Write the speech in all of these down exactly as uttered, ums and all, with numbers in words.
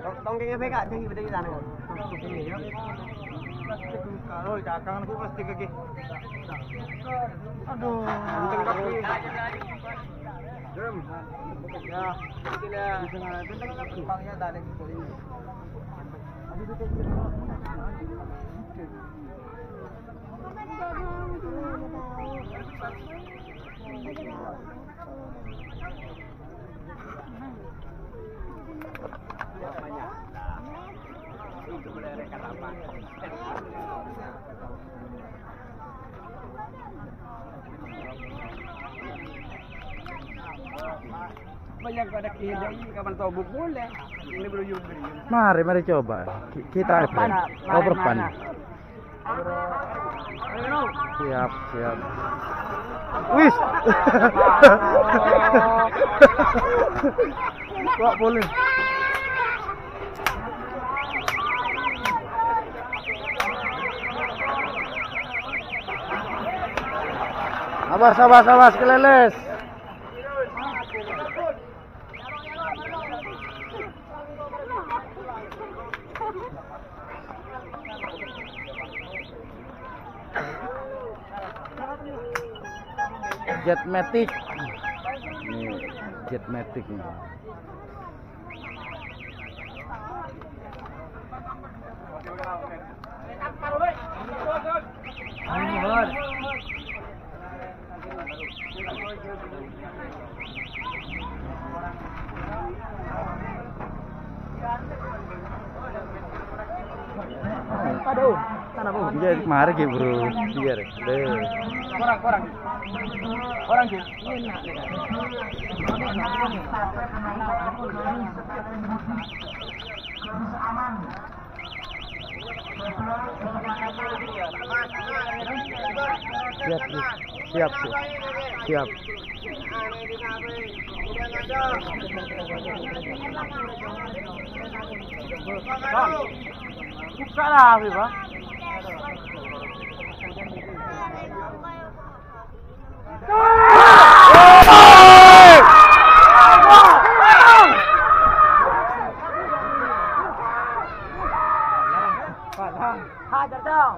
Tong-, tongkèngngè bhâi, Kak, jhâ' bâdâ è tanah. Oh, dagangan gua plastik lagi. Aduh. Kenceng, Kak. Gerem. Ya. Bisa nggak? Kenceng, Kak. Kepalanya tarik. Aduh, aduh, aduh. Banyak pada kehidang, kapan tobuk boleh. Ini belum yubri. Mari, mari coba. Ki-, kita apa? Mana? Mana? Siap, siap. Wis. Kok boleh? Awas, awas, awas, keleles. Jetmatic. Ini Jetmatic nih. Aduh, tanah, Bu. Iya, mari, Ki, Bro. Biar. Deh. Kurang, kurang. Kurang, Ki. Siap, siap. Siap, siap. Siap. Buka lah, Bang. Hajar dong.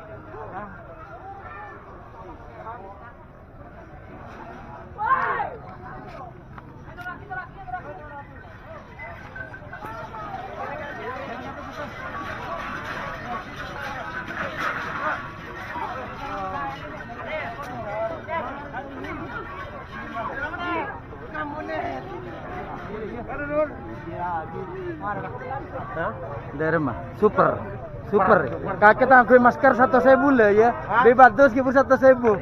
Hah? Dâremma. Super. Super. Kakè tangghuy masker satos èbu la, ya. Hah? Bebas dos, ghi, pur satos èbu.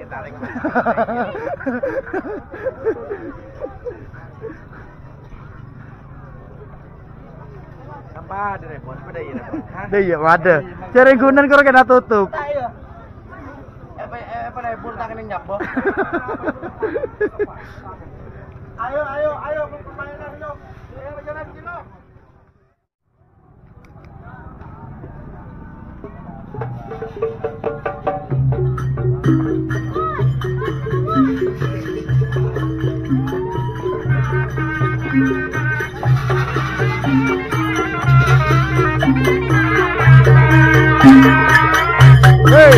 Sampè' dâ' rèpot, bâdâ iyâ rèpot. Hah? Dâ' iyâ, waduh. Jhârèng ghunèn karo kèna totop. Apa, apa rèpot tangan yang nyapo? Ayo, ayo, ayo, permainan, yuk. Ayo, jalan, Cino. Hei.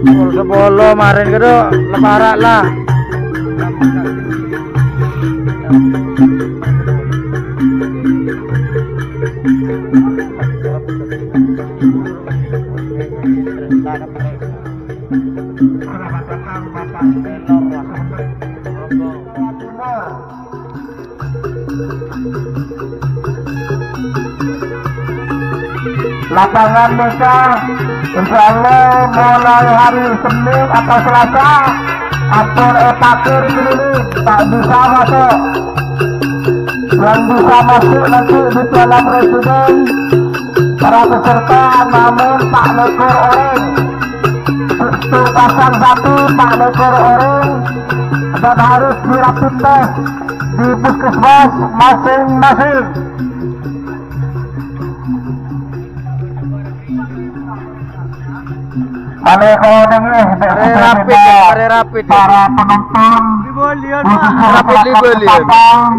Pukul sepuluh marèn kèto, la para' la. Lapangan mènta, insyaallah, mulai hari Senin atau Selasa, ampon èpager keliling, ta' bisa masuk. Yang bisa masuk nanti di Piala Presiden, para peserta namun empat likur orang. Untuk pasang satu, empat likur orang, dan harus di rapid test di puskesmas masing-masing. Mare rapid, mare rapid. Para penonton, khususnya masyarakat Ketapang,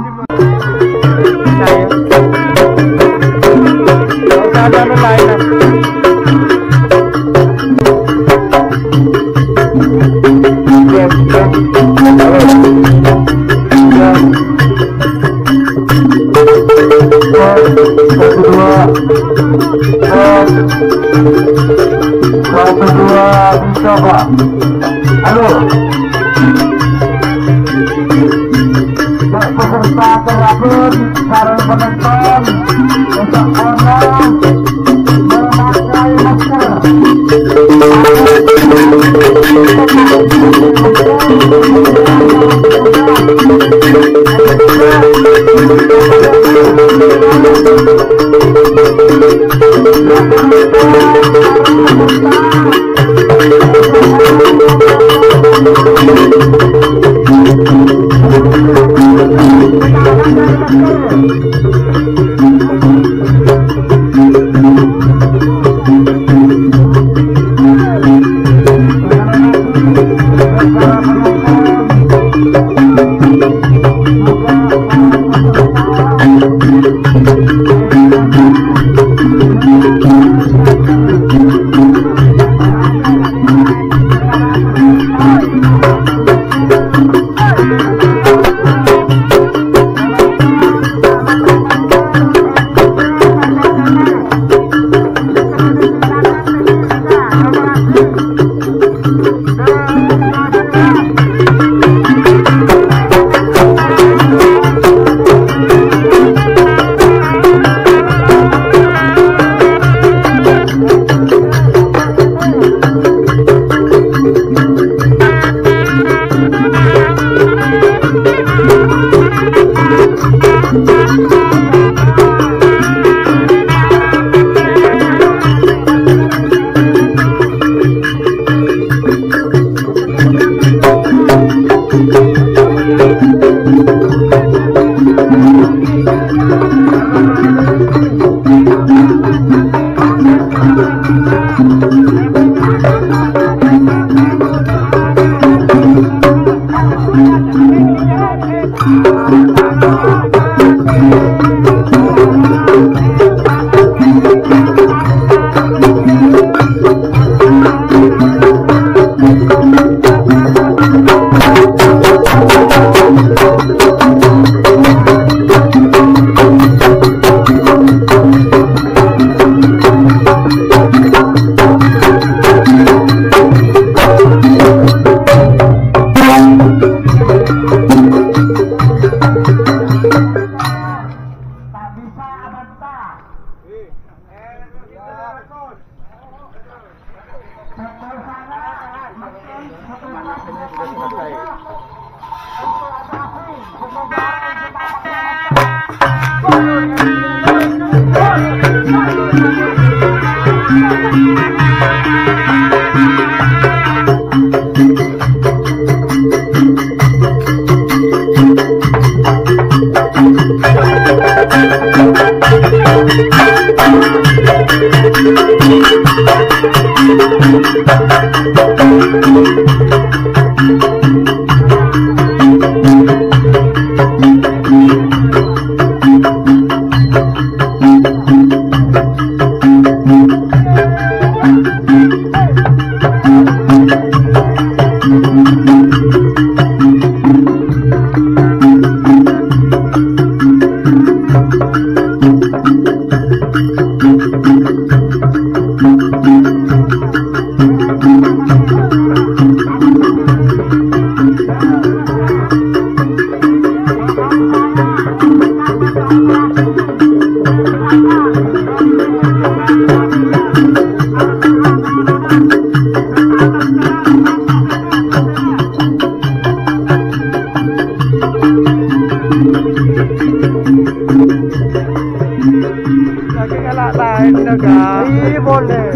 Iyâ, boleh.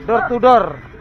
Door to door.